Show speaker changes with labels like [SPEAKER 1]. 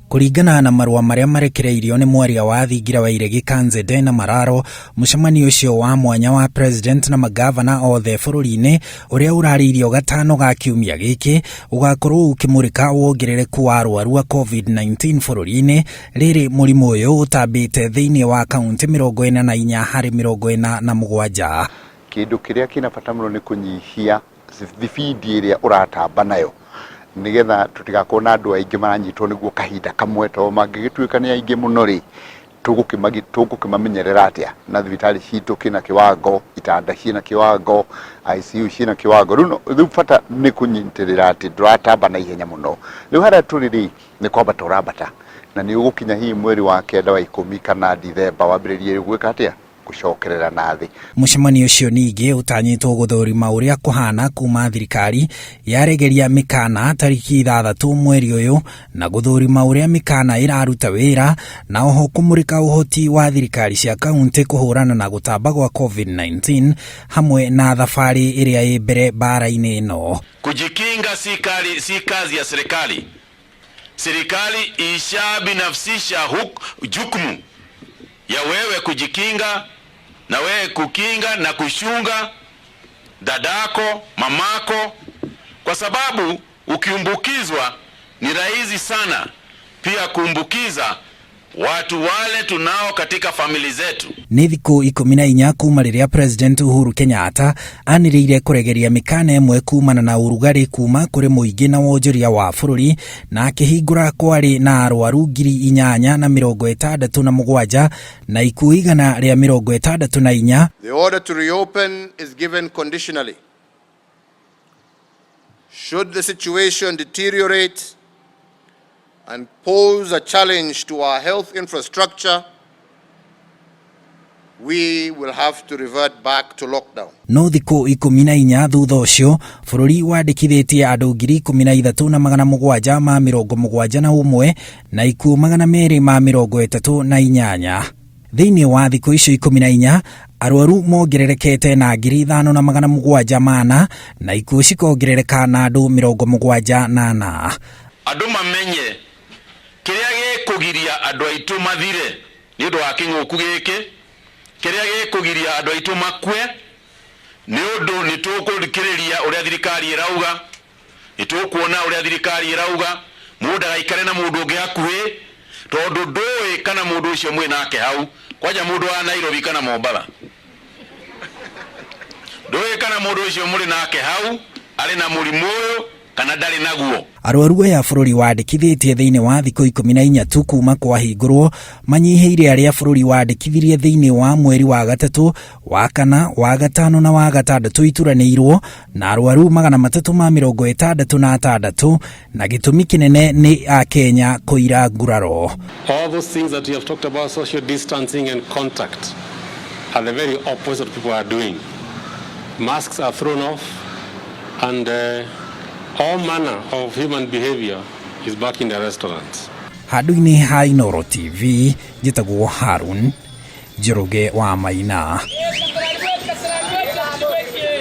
[SPEAKER 1] Kũringana na marũa marĩa marekereirio nĩ mwaria wa thingira wa iregi Kanze na Mararo, mũcemanio ũcio wa mwanya wa president na magavana othe bũrũri-inĩ ũrĩa ũrarĩirio gatano ga kiumia gĩkĩ ũgakorwo ũkĩmũrĩka wongerereku wa arwaru a COVID-19 bũrũri-inĩ, rĩrĩ mũrimũ ũyũ ũtambĩte thĩinĩ wa kaunti 44 harĩ 47.
[SPEAKER 2] Kĩndũ kĩrĩa kĩna bata mũno nĩ kũnyihia thibindi ĩrĩa ũratamba nayo, nĩgetha tũtigakorwo na andũ aingĩ maranyitwo nĩguo kahinda kamwe, tondũ mangĩgĩtuĩka nĩ aingĩ mũno rĩ, tũgũkĩmamenyerera atĩa? Na thibitarĩ citũ kĩna kĩwango, itanda ciĩna kĩwango, ICU ciĩna kĩwango. Rĩu bata nĩ kũnyitĩrĩra atĩ ndũratamba na ihenya mũno. Rĩu harĩa tũrĩ rĩ, nĩ kwambata ũrambata, na nĩ ũgũkinya hihi mweri wa 9, wa 10 kana Dithemba, wambĩrĩrie gwĩka atĩa? Gũcokerera na thĩ.
[SPEAKER 1] Mũcemanio ũcio ningĩ ũtanyĩtwo gũthũrima ũrĩa kũhana kuma thirikari yaregeria mĩkana tarĩki 6 mweri ũyũ, na gũthũrima ũrĩa mĩkana ĩraruta wĩra, na oho kũmũrĩka ũhoti wa thirikari cia kaunti kũhũrana na gũtamba gwa COVID-19 hamwe na thabarĩ ĩrĩa ĩ mbere mbara-inĩ ĩno.
[SPEAKER 3] Kujikinga si kazi ya serikali. Serikali ishabinafsisha jukumu ya wewe kujikinga na wewe kukinga na kushunga dadako, mamako, kwa sababu ukiumbukizwa ni rahisi sana pia kuumbukiza watu wale tunao katika famili zetu.
[SPEAKER 1] Nĩ thikũ 14 kuma rĩrĩa President Uhuru Kenyatta anĩrĩire kũregeria mĩkana ĩmwe kumana na ũrugarĩ kuma kũrĩ mũingĩ na wonjoria wa bũrũri, na akĩhingũra kwarĩ na arwaru 8,067 na ikuũ 164.
[SPEAKER 4] The order to reopen is given conditionally. Should the situation deteriorate and pose a challenge to our health infrastructure, we will have to revert back to lockdown.
[SPEAKER 1] No thikũ 14 thutha ũcio, bũrũri wandĩkithĩtie andũ 13,771 na ikuũ 238. Thĩinĩ wa thikũ icio 14, arwaru mongererekete na 5,704 na ikuũ cikongerereka na andũ 74.
[SPEAKER 3] Andũ mamenye kĩrĩa gĩkũgiria andũ aitũ mathire nĩ ũndũ wa kĩng'ũku gĩkĩ, kĩrĩa gĩkũgiria andũ aitũ makue nĩ ũndũ nĩ tũkũthikĩrĩria ũrĩa thirikari ĩrauga, nĩ tũkuona ũrĩa thirikari ĩrauga, mũndũ ndagaikare na mũndũ ũngĩ hakuhĩ, tondũ ndũĩ kana mũndũ ũcio mwĩ nake hau, kwanja mũndũ wa Nairobi kana Mombatha, ndũĩ kana mũndũ ũcio mũrĩ nake hau arĩ na mũrimũ ũyũ kana ndarĩ naguo.
[SPEAKER 1] Arwaru aya bũrũri wandĩkithĩtie thĩinĩ wa thikũ 14 tu kuma kwahingũrwo manyihĩire arĩa bũrũri wandĩkithirie thĩinĩ wa mweri wa 3, wa 4, wa 5 na wa 6 ituranĩirwo na arwaru 366, na gĩtũmi kĩnene nĩ Akenya kũira nguraro.
[SPEAKER 5] All those things that you have talked about, social distancing and contact, are the very opposite people are doing. Masks are thrown off and all manner of human behavior is back in the restaurants.
[SPEAKER 1] Handũ-inĩ ha Inooro TV, njĩtagwo Harun Njoroge wa Maina.